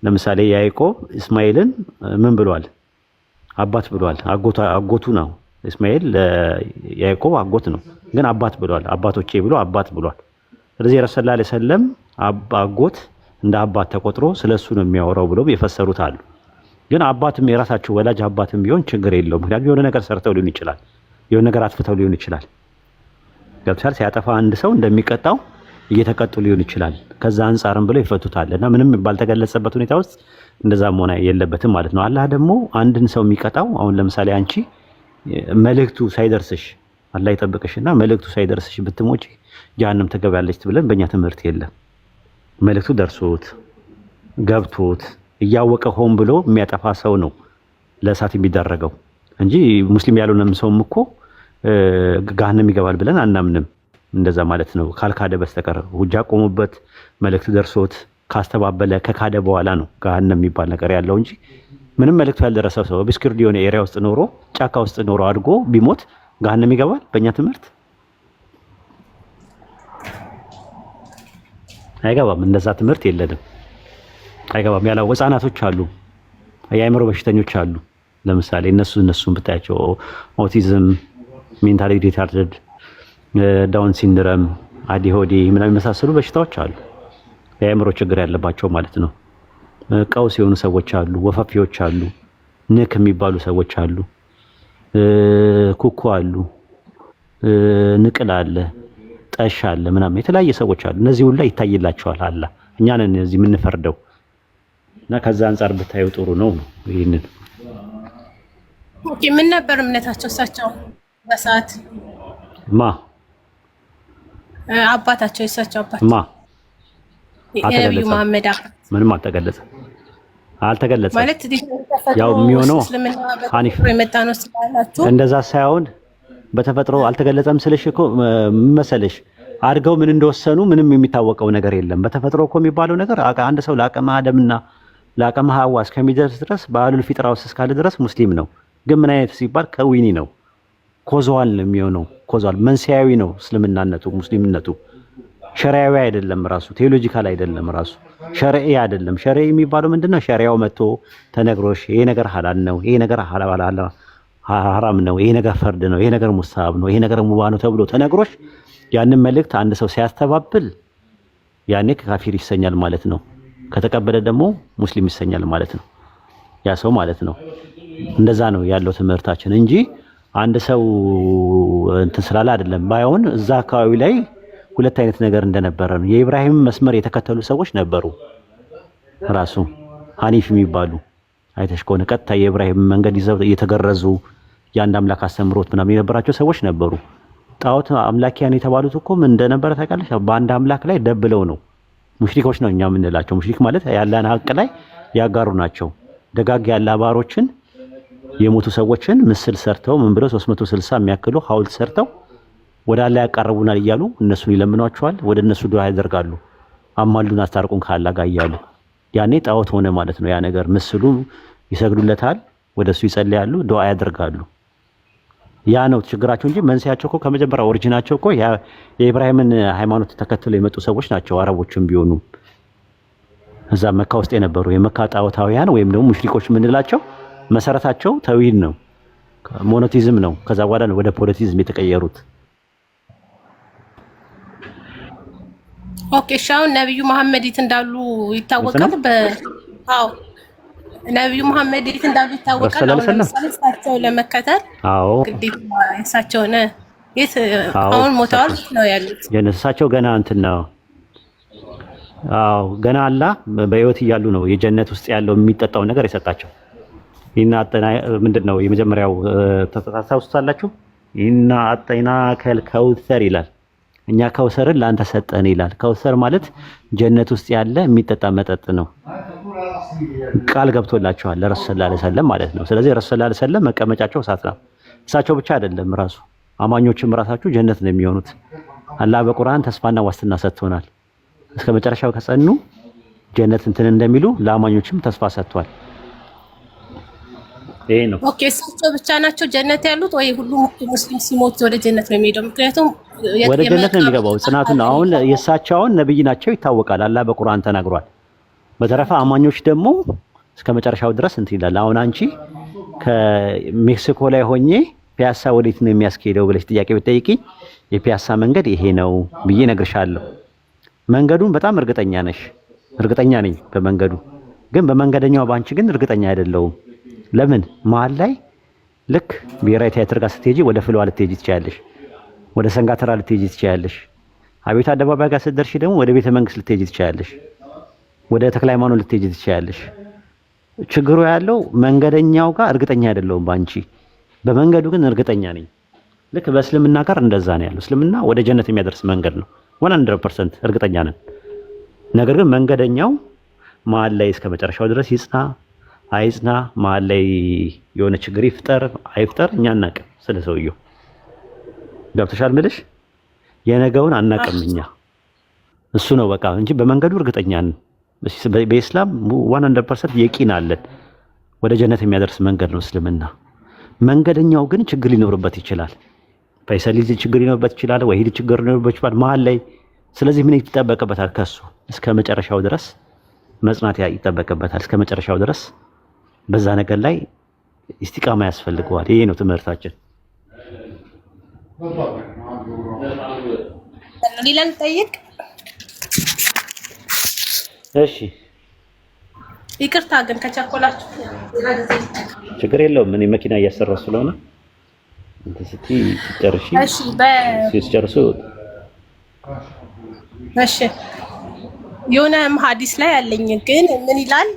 ለምሳሌ ያዕቆብ እስማኤልን ምን ብሏል? አባት ብሏል። አጎቱ ነው እስማኤል ለያዕቆብ አጎት ነው፣ ግን አባት ብሏል። አባቶቼ ብሎ አባት ብሏል። ስለዚህ ረሱል ሰለላሁ ዐለይሂ ወሰለም አጎት እንደ አባት ተቆጥሮ ስለሱ ነው የሚያወራው ብለው የፈሰሩት አሉ። ግን አባትም የራሳቸው ወላጅ አባትም ቢሆን ችግር የለውም። ምክንያቱም የሆነ ነገር ሰርተው ሊሆን ይችላል፣ የሆነ ነገር አጥፍተው ሊሆን ይችላል። ገብቶሻል? ሲያጠፋ አንድ ሰው እንደሚቀጣው እየተቀጡ ሊሆን ይችላል። ከዛ አንጻርም ብለው ይፈቱታል። እና ምንም ባልተገለጸበት ሁኔታ ውስጥ እንደዛ መሆን የለበትም ማለት ነው። አላህ ደግሞ አንድን ሰው የሚቀጣው አሁን ለምሳሌ አንቺ መልእክቱ ሳይደርስሽ፣ አላህ ይጠብቅሽና፣ መልእክቱ ሳይደርስሽ ብትሞጪ ጀሀነም ትገቢያለሽ ብለን በእኛ ትምህርት የለም። መልእክቱ ደርሶት ገብቶት እያወቀ ሆን ብሎ የሚያጠፋ ሰው ነው ለእሳት የሚደረገው እንጂ ሙስሊም ያልሆነም ሰውም እኮ ገሃነም ይገባል ብለን አናምንም። እንደዛ ማለት ነው ካልካደ በስተቀር፣ ሁጃ ቆሞበት መልእክት ደርሶት ካስተባበለ ከካደ በኋላ ነው ገሃነም የሚባል ነገር ያለው እንጂ ምንም መልእክቱ ያልደረሰው ሰው obscured የሆነ area ውስጥ ኖሮ፣ ጫካ ውስጥ ኖሮ አድጎ ቢሞት ገሃነም ይገባል? በእኛ ትምህርት አይገባም። እንደዛ ትምህርት የለንም። አይገባም። ያላወቁ ህጻናቶች አሉ፣ የአእምሮ በሽተኞች አሉ። ለምሳሌ እነሱን ብታያቸው autism፣ mentally retarded፣ Down syndrome፣ ADHD ምናምን የመሳሰሉ በሽታዎች አሉ። የአእምሮ ችግር ያለባቸው ማለት ነው። ቀውስ የሆኑ ሰዎች አሉ፣ ወፈፊዎች አሉ፣ ንክ የሚባሉ ሰዎች አሉ፣ ኩኩ አሉ፣ ንቅል አለ፣ ጠሽ አለ፣ ምናምን የተለያየ ሰዎች አሉ። እነዚህ ሁላ ይታይላቸዋል። አላ እኛ ነን እዚህ የምንፈርደው እና ከዛ አንጻር ብታዩ ጥሩ ነው ነው ይህንን። Okay፣ ምን ነበር እምነታቸው እሳቸው በሰዓት? ማ? አባታቸው፣ የእሳቸው አባት። ማ? የነቢዩ አልተገለጸም። መሐመድ አባት። ምንም አልተገለጸም፣ አልተገለጸም። ማለት ተፈጥሮ ያው የሚሆነው እስልምና ሐኒፍ በተፈጥሮ የመጣ ነው ስላላችሁ እንደዛ ሳይሆን በተፈጥሮ አልተገለጸም ስልሽ እኮ ምን መሰለሽ፣ አድገው ምን እንደወሰኑ ምንም የሚታወቀው ነገር የለም። በተፈጥሮ እኮ የሚባለው ነገር አንድ ሰው ለአቅመ አደምና ለአቅመ ሐዋ እስከሚደርስ ድረስ፣ በአሉል ፊጥራ ውስጥ እስካለ ድረስ ሙስሊም ነው። ግን ምን አይነት ሲባል ከዊኒ ነው፣ causal ነው የሚሆነው። Causal መንስኤያዊ ነው እስልምናነቱ፣ ሙስሊምነቱ ሸሪያዊ አይደለም፣ ራሱ theological አይደለም፣ ራሱ ሸርዒ አይደለም። ሸርዒ የሚባለው ምንድነው? ሸሪያው መጥቶ ተነግሮሽ ይሄ ነገር ሐላል ነው፣ ይሄ ነገር ሐራም ነው፣ ይሄ ነገር ፈርድ ነው፣ ይሄ ነገር ሙስተሐብ ነው፣ ይሄ ነገር ሙባህ ነው ተብሎ ተነግሮሽ ያንን መልእክት አንድ ሰው ሲያስተባብል ያኔ ካፊር ይሰኛል ማለት ነው። ከተቀበለ ደግሞ ሙስሊም ይሰኛል ማለት ነው፣ ያ ሰው ማለት ነው። እንደዛ ነው ያለው ትምህርታችን እንጂ አንድ ሰው እንትን ስላለ አይደለም። ባይሆን እዛ አካባቢ ላይ ሁለት አይነት ነገር እንደነበረ ነው። የኢብራሂም መስመር የተከተሉ ሰዎች ነበሩ። ራሱ ሐኒፍ የሚባሉ አይተሽ ከሆነ ቀጥታ የኢብራሂም መንገድ ይዘው እየተገረዙ የአንድ አምላክ አስተምሮት ምናምን የነበራቸው ሰዎች ነበሩ። ጣዖት አምላኪያን የተባሉት እኮ ምን እንደነበረ ታውቃለች? በአንድ አምላክ ላይ ደብለው ነው። ሙሽሪኮች ነው እኛ የምንላቸው። ሙሽሪክ ማለት ያለን ሀቅ ላይ ያጋሩ ናቸው። ደጋግ ያለ ባሮችን የሞቱ ሰዎችን ምስል ሰርተው ምን ብለው 360 የሚያክሉ ሐውልት ሰርተው ወደ አላህ ያቃርቡናል እያሉ እነሱን ይለምኗቸዋል። ወደ እነሱ ዱዓ ያደርጋሉ። አማሉን አስታርቁን ከአላህ ጋር እያሉ፣ ያኔ ጣዖት ሆነ ማለት ነው። ያ ነገር ምስሉ ይሰግዱለታል፣ ወደ እሱ ይጸልያሉ፣ ዱዓ ያደርጋሉ። ያ ነው ችግራቸው እንጂ መንስኤያቸው እኮ ከመጀመሪያ origin ኣቸው እኮ የኢብራሂምን ሃይማኖት ተከትለው የመጡ ሰዎች ናቸው። አረቦችም ቢሆኑ እዛ መካ ውስጥ የነበሩ የመካ ጣዖታውያን ወይም ደግሞ ሙሽሪኮች የምንላቸው መሰረታቸው ተውሂድ ነው፣ monotheism ነው። ከዛ በኋላ ነው ወደ polytheism የተቀየሩት። Okay፣ እሺ። አሁን ነብዩ መሐመድ የት እንዳሉ ይታወቃል? አዎ፣ ነብዩ መሐመድ የት እንዳሉ ይታወቃል። አሁን ለምሳሌ እሳቸው ለመከተል ግዴታ እሳቸውን የት አሁን ሞተዋል ነው ያሉት? እሳቸው ገና እንትን ነው። አዎ፣ ገና አላህ በህይወት እያሉ ነው የጀነት ውስጥ ያለው የሚጠጣውን ነገር የሰጣቸው። ኢና ምንድን ነው የመጀመሪያው ታስታውሱታላችሁ? ኢና አዕጠይናከል ከውሰር ይላል። እኛ ከውሰርን ለአንተ ሰጠን ይላል። ከውሰር ማለት ጀነት ውስጥ ያለ የሚጠጣ መጠጥ ነው። ቃል ገብቶላቸዋል ለረሱል ሰለላሁ ዐለይሂ ወሰለም ማለት ነው። ስለዚህ ረሱል ሰለላሁ ዐለይሂ ወሰለም መቀመጫቸው እሳት ነው። እሳቸው ብቻ አይደለም፣ ራሱ አማኞችም ራሳቸው ጀነት ነው የሚሆኑት። አላህ በቁርአን ተስፋና ዋስትና ሰጥቶናል። እስከ መጨረሻው ከጸኑ ጀነት እንትን እንደሚሉ ለአማኞችም ተስፋ ሰጥቷል። ይሄ ነው። Okay፣ እሳቸው ብቻ ናቸው ጀነት ያሉት ወይ ሁሉም ሙስሊም ሲሞት ወደ ጀነት ነው የሚሄደው? ምክንያቱም ወደ ጀነት ነው የሚገባው። ጽናቱን አሁን የእሳቸው አሁን ነብይ ናቸው ይታወቃል። አላህ በቁርአን ተናግሯል። በተረፈ አማኞች ደግሞ እስከ መጨረሻው ድረስ እንትን ይላል። አሁን አንቺ ከሜክሲኮ ላይ ሆኜ ፒያሳ ወዴት ነው የሚያስኬደው ብለሽ ጥያቄ ብትጠይቂኝ የፒያሳ መንገድ ይሄ ነው ብዬ እነግርሻለሁ። መንገዱን በጣም እርግጠኛ ነሽ፣ እርግጠኛ ነኝ በመንገዱ። ግን በመንገደኛው ባንቺ ግን እርግጠኛ አይደለሁም። ለምን መሀል ላይ ልክ ብሔራዊ ቲያትር ጋር ስትሄጂ ወደ ፍልውሃ ልትሄጂ ትችያለሽ፣ ወደ ሰንጋተራ ልትሄጂ ትችያለሽ። አቤት አደባባይ ጋር ስትደርሺ ደግሞ ወደ ቤተ መንግስት ልትሄጂ ትችያለሽ፣ ወደ ተክለ ሃይማኖት ልትሄጂ ትችያለሽ። ችግሩ ያለው መንገደኛው ጋር እርግጠኛ አይደለሁም ባንቺ፣ በመንገዱ ግን እርግጠኛ ነኝ። ልክ በእስልምና ጋር እንደዛ ነው ያለው። እስልምና ወደ ጀነት የሚያደርስ መንገድ ነው፣ 100% እርግጠኛ ነን። ነገር ግን መንገደኛው መሀል ላይ እስከ መጨረሻው ድረስ ይጽና አይጽና፣ መሀል ላይ የሆነ ችግር ይፍጠር አይፍጠር እኛ አናቅም። ስለ ሰውየው ገብቶሻል ምልሽ የነገውን አናቅም እኛ። እሱ ነው በቃ እንጂ በመንገዱ እርግጠኛ ነን። በኢስላም 100% የቂን አለን። ወደ ጀነት የሚያደርስ መንገድ ነው እስልምና። መንገደኛው ግን ችግር ሊኖርበት ይችላል። ፈይሰል ችግር ሊኖርበት ይችላል። ወሂድ ችግር ሊኖርበት ይችላል መሀል ላይ። ስለዚህ ምን ይጠበቅበታል? ከሱ እስከ መጨረሻው ድረስ መጽናት ይጠበቅበታል። እስከ መጨረሻው ድረስ በዛ ነገር ላይ ኢስቲቃማ ያስፈልገዋል። ይሄ ነው ትምህርታችን። ሌላ ልጠይቅ? እሺ፣ ይቅርታ ግን ከቸኮላችሁ ችግር የለውም። እኔ መኪና እያሰራሁ ስለሆነ እንትን ስትይ ስትጨርሺ፣ እሺ፣ ሲጨርሱ እሺ። የሆነ ሀዲስ ላይ አለኝ ግን ምን ይላል?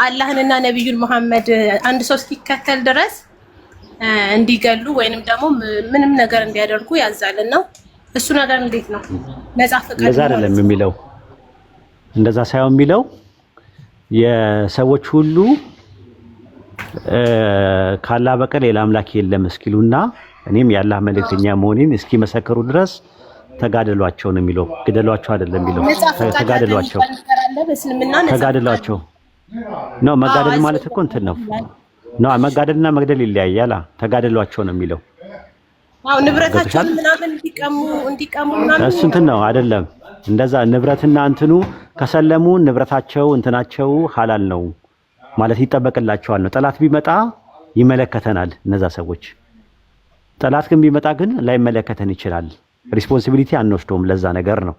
አላህንና ነቢዩን መሐመድ አንድ ሰው እስኪከተል ድረስ እንዲገሉ ወይንም ደግሞ ምንም ነገር እንዲያደርጉ ያዛልና እሱ ነገር እንዴት ነው? ነፃ ፈቃድ እንደዛ አይደለም የሚለው፣ እንደዛ ሳይሆን የሚለው የሰዎች ሁሉ ካላህ በቀር ሌላ አምላክ የለም እስኪሉና እኔም የአላህ መልእክተኛ መሆኔን እስኪመሰክሩ ድረስ ተጋደሏቸው ነው የሚለው። ግደሏቸው አይደለም የሚለው፣ ተጋደሏቸው። ተጋደሏቸው ነው። መጋደል ማለት እኮ እንትን ነው ነው መጋደልና መግደል ይለያያል። ተጋደሏቸው ነው የሚለው። አዎ ንብረታቸውን ምናምን እንዲቀሙ ምናምን እሱ እንትን ነው አይደለም። እንደዛ ንብረትና እንትኑ ከሰለሙ ንብረታቸው እንትናቸው ሐላል ነው ማለት ይጠበቅላቸዋል ነው። ጠላት ቢመጣ ይመለከተናል እነዛ ሰዎች። ጠላት ግን ቢመጣ ግን ላይመለከተን ይችላል። responsibility አንወስደውም ለዛ ነገር ነው።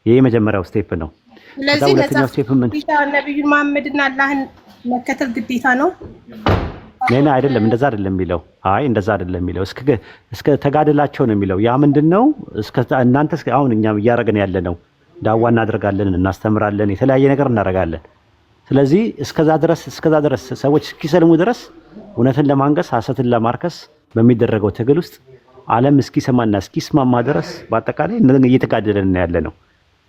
ይሄ የመጀመሪያው step ነው። ስለዚህ ሁለተኛው step ምን ነብዩ መሐመድና አላህን መከተል ግዴታ ነው። ነና አይደለም፣ እንደዛ አይደለም የሚለው። አይ እንደዛ አይደለም የሚለው፣ እስከ ተጋደላቸው ነው የሚለው። ያ ምንድነው? እስከ እናንተ እስከ አሁን እኛ እያደረግን ያለ ነው፣ ዳዋ እናደርጋለን፣ እናስተምራለን፣ የተለያየ ነገር እናደርጋለን። ስለዚህ እስከዛ ድረስ ሰዎች እስኪሰልሙ ድረስ እውነትን ለማንገስ ሐሰትን ለማርከስ በሚደረገው ትግል ውስጥ ዓለም እስኪሰማና እስኪስማማ ድረስ በአጠቃላይ እየተጋደለን ያለ ነው።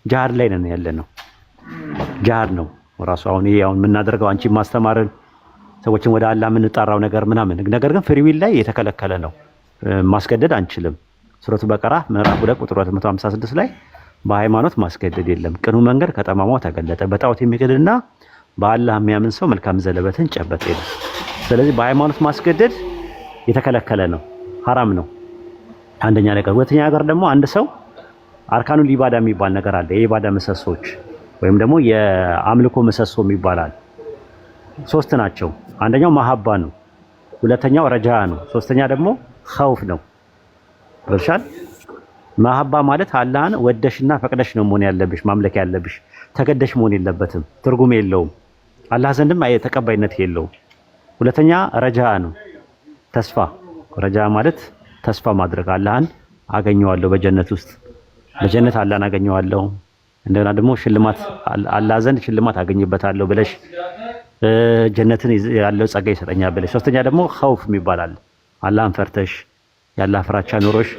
ጃሃድ ላይ ነን ያለ ነው። ጃሃድ ነው ራሱ አሁን ይሄ አሁን የምናደርገው አንቺ ማስተማርን ሰዎችን ወደ አላህ የምንጠራው ነገር ምናምን ነገር ግን free will ላይ የተከለከለ ነው። ማስገደድ አንችልም። ሱረቱ በቀራ ምዕራፍ 2 ቁጥር 256 ላይ በሃይማኖት ማስገደድ የለም፣ ቅኑ መንገድ ከጠማማው ተገለጠ፣ በጣዖት የሚክድና በአላህ የሚያምን ሰው መልካም ዘለበትን ጨበጠ ይላል። ስለዚህ በሃይማኖት ማስገደድ የተከለከለ ነው፣ ሐራም ነው። አንደኛ ነገር። ሁለተኛ ነገር ደግሞ አንድ ሰው أركان العبادة የሚባል ነገር አለ። የኢባዳ ምሰሶች ወይም ደግሞ የአምልኮ ምሰሶ የሚባል ሶስት ናቸው። አንደኛው መሀባ ነው፣ ሁለተኛው ረጃ ነው፣ ሶስተኛ ደግሞ ኸውፍ ነው። ብርሻል መሀባ ማለት አላህን ወደሽና ፈቅደሽ ነው መሆን ያለብሽ፣ ማምለክ ያለብሽ። ተገደሽ መሆን የለበትም፣ ትርጉም የለውም፣ አላህ ዘንድም ተቀባይነት የለውም። ሁለተኛ ረጃ ነው፣ ተስፋ። ረጃ ማለት ተስፋ ማድረግ፣ አላህን አገኘዋለሁ በጀነት ውስጥ፣ በጀነት አላህን አገኘዋለሁ፣ እንደገና ደግሞ ሽልማት አላህ ዘንድ ሽልማት አገኝበታለሁ ብለሽ ጀነትን ያለው ጸጋ ይሰጠኛል ብለሽ። ሶስተኛ ደግሞ ኸውፍ የሚባል አለ። አላህን ፈርተሽ የአላህ ፍራቻ ኖሮሽ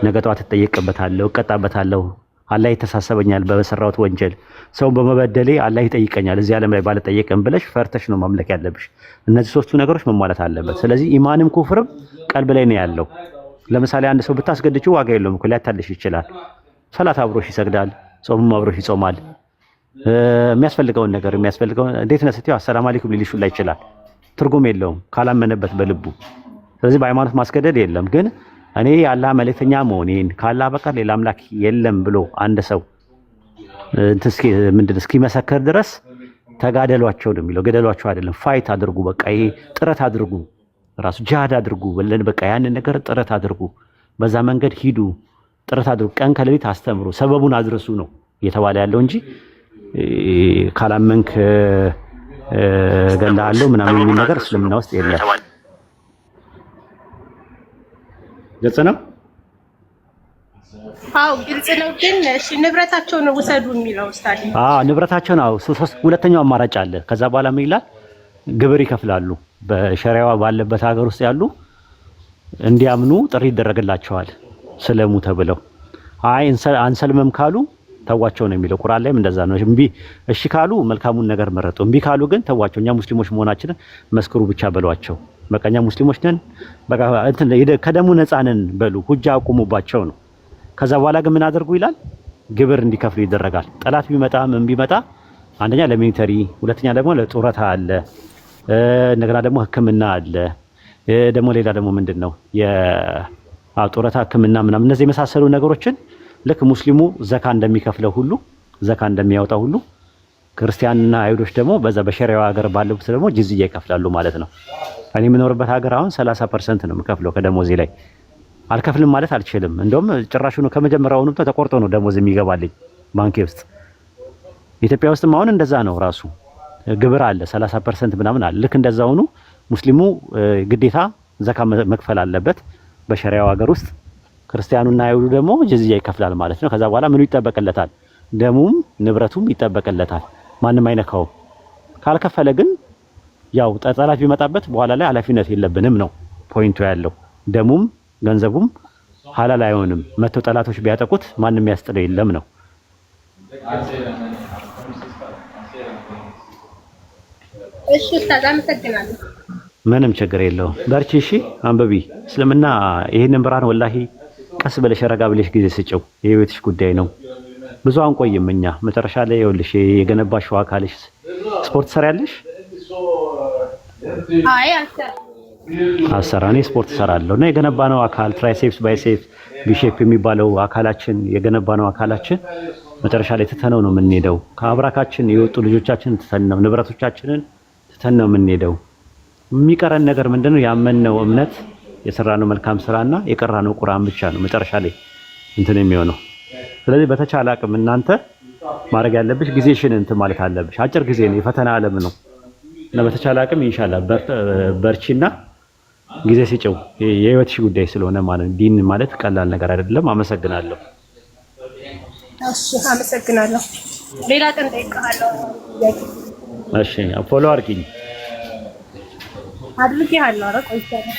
ነገ ጠዋት እጠየቅበታለሁ፣ እቀጣበታለሁ፣ አላህ ይተሳሰበኛል በሰራሁት ወንጀል፣ ሰውን በመበደሌ አላህ ይጠይቀኛል እዚህ ዓለም ላይ ባልጠየቅም ብለሽ ፈርተሽ ነው ማምለክ ያለብሽ። እነዚህ ሶስቱ ነገሮች መሟላት አለበት። ስለዚህ ኢማንም ኩፍርም ቀልብ ላይ ነው ያለው። ለምሳሌ አንድ ሰው ብታስገድጂው ዋጋ የለውም እኮ ሊያታልሽ ይችላል። ሰላት አብሮሽ ይሰግዳል፣ ጾምም አብሮሽ ይጾማል። የሚያስፈልገውን ነገር የሚያስፈልገውን እንዴት ነህ ስትይው አሰላም አለይኩም ሊልሽ ሁላ ይችላል። ትርጉም የለውም ካላመነበት በልቡ። ስለዚህ በሃይማኖት ማስገደድ የለም። ግን እኔ የአላህ መልእክተኛ መሆኔን ከአላህ በቀር ሌላ አምላክ የለም ብሎ አንድ ሰው እንትን እስኪ ምንድን እስኪመሰክር ድረስ ተጋደሏቸው ነው የሚለው፣ ገደሏቸው አይደለም። Fight አድርጉ፣ በቃ ይሄ ጥረት አድርጉ፣ ራሱ ጂሃድ አድርጉ ብለን በቃ ያንን ነገር ጥረት አድርጉ፣ በዛ መንገድ ሂዱ፣ ጥረት አድርጉ፣ ቀን ከሌሊት አስተምሩ፣ ሰበቡን አድርሱ ነው እየተባለ ያለው እንጂ ካላመንክ እገልሃለሁ ምናምን የሚል ነገር እስልምና ውስጥ የለም። ግልጽ ነው። አዎ ግልጽ ነው። ግን እሺ ንብረታቸውን ውሰዱ የሚለው ስታዲ አዎ ንብረታቸውን፣ አዎ ሁለተኛው አማራጭ አለ። ከዛ በኋላ ምን ይላል? ግብር ይከፍላሉ። በሸሪያዋ ባለበት ሀገር ውስጥ ያሉ እንዲያምኑ ጥሪ ይደረግላቸዋል ስለሙ ተብለው። አይ አንሰልምም ካሉ ተዋቸው ነው የሚለው። ቁርአን ላይም እንደዛ ነው። እምቢ እሺ ካሉ መልካሙን ነገር መረጡ፣ እምቢ ካሉ ግን ተዋቸው፣ እኛ ሙስሊሞች መሆናችንን መስክሩ ብቻ በሏቸው። በቃ እኛ ሙስሊሞች ነን፣ በቃ እንትን ከደሙ ነፃ ነን በሉ፣ ሁጃ አቁሙባቸው ነው። ከዛ በኋላ ግን ምን አድርጉ ይላል? ግብር እንዲከፍሉ ይደረጋል። ጠላት ቢመጣ ምን ቢመጣ አንደኛ ለ military፣ ሁለተኛ ደግሞ ለጡረታ አለ፣ እንደገና ደግሞ ሕክምና አለ፣ ደግሞ ሌላ ደግሞ ምንድን ነው የጡረታ ሕክምና ምናምን እነዚህ የመሳሰሉ ነገሮችን ልክ ሙስሊሙ ዘካ እንደሚከፍለው ሁሉ፣ ዘካ እንደሚያወጣው ሁሉ ክርስቲያንና አይሁዶች ደግሞ በዛ በሸሪያው ሀገር ባለበት ደግሞ ጅዝያ ይከፍላሉ ማለት ነው። እኔ የምኖርበት ሀገር አሁን 30% ነው የምከፍለው ከደሞዜ ላይ። አልከፍልም ማለት አልችልም። እንደውም ጭራሹን ከመጀመሪያውኑ ተቆርጦ ነው ደሞዝ የሚገባልኝ ባንኬ ውስጥ። ኢትዮጵያ ውስጥም አሁን እንደዛ ነው። ራሱ ግብር አለ 30% ምናምን አለ። ልክ እንደዛውኑ ሙስሊሙ ግዴታ ዘካ መክፈል አለበት በሸሪያው ሀገር ውስጥ። ክርስቲያኑና አይሁዱ ደግሞ ጅዝያ ይከፍላል ማለት ነው። ከዛ በኋላ ምኑ ይጠበቅለታል? ደሙም ንብረቱም ይጠበቅለታል። ማንም አይነካውም። ካልከፈለ ግን ያው ጠላት ቢመጣበት በኋላ ላይ ኃላፊነት የለብንም ነው point ኡ ያለው። ደሙም ገንዘቡም ሐላል አይሆንም። መተው ጠላቶች ቢያጠቁት ማንም ያስጥለው የለም ነው። እሺ ኡስታዝ አመሰግናለሁ። ምንም ችግር የለውም። በርቺ፣ እሺ አንብቢ። እስልምና ይህንን ብርሃን ወላሂ ቀስ ብለሽ ረጋ ብለሽ ጊዜ ስጭው። የህይወትሽ ጉዳይ ነው። ብዙ አንቆይም እኛ። መጨረሻ ላይ ይኸውልሽ የገነባሽው አካልሽ። ስፖርት ትሰሪያለሽ? አይ አልሰራም። አሰራ እኔ ስፖርት እሰራለሁ እና የገነባነው አካል triceps፣ biceps፣ V shape የሚባለው አካላችን፣ የገነባነው አካላችን መጨረሻ ላይ ትተነው ነው የምንሄደው። ከአብራካችን የወጡ ልጆቻችንን ትተን ነው፣ ንብረቶቻችንን ትተን ነው የምንሄደው። የሚቀረን ነገር ምንድነው? ያመንነው እምነት፣ የሰራነው መልካም ስራና የቀራነው ቁርአን ብቻ ነው መጨረሻ ላይ እንትን የሚሆነው። ስለዚህ በተቻለ አቅም እናንተ ማድረግ ያለብሽ ጊዜሽን እንትን ማለት አለብሽ። አጭር ጊዜ ነው፣ የፈተና ዓለም ነው እና በተቻለ አቅም ኢንሻአላህ በርቺና ጊዜ ስጪው፣ የህይወትሽ ጉዳይ ስለሆነ ማለት ነው። ዲን ማለት ቀላል ነገር አይደለም። አመሰግናለሁ። እሺ አመሰግናለሁ። ሌላ ቀን እጠይቅሃለሁ። እሺ follow አድርጊኝ። አድርጌሃለሁ። ኧረ ቆይቻለሁ።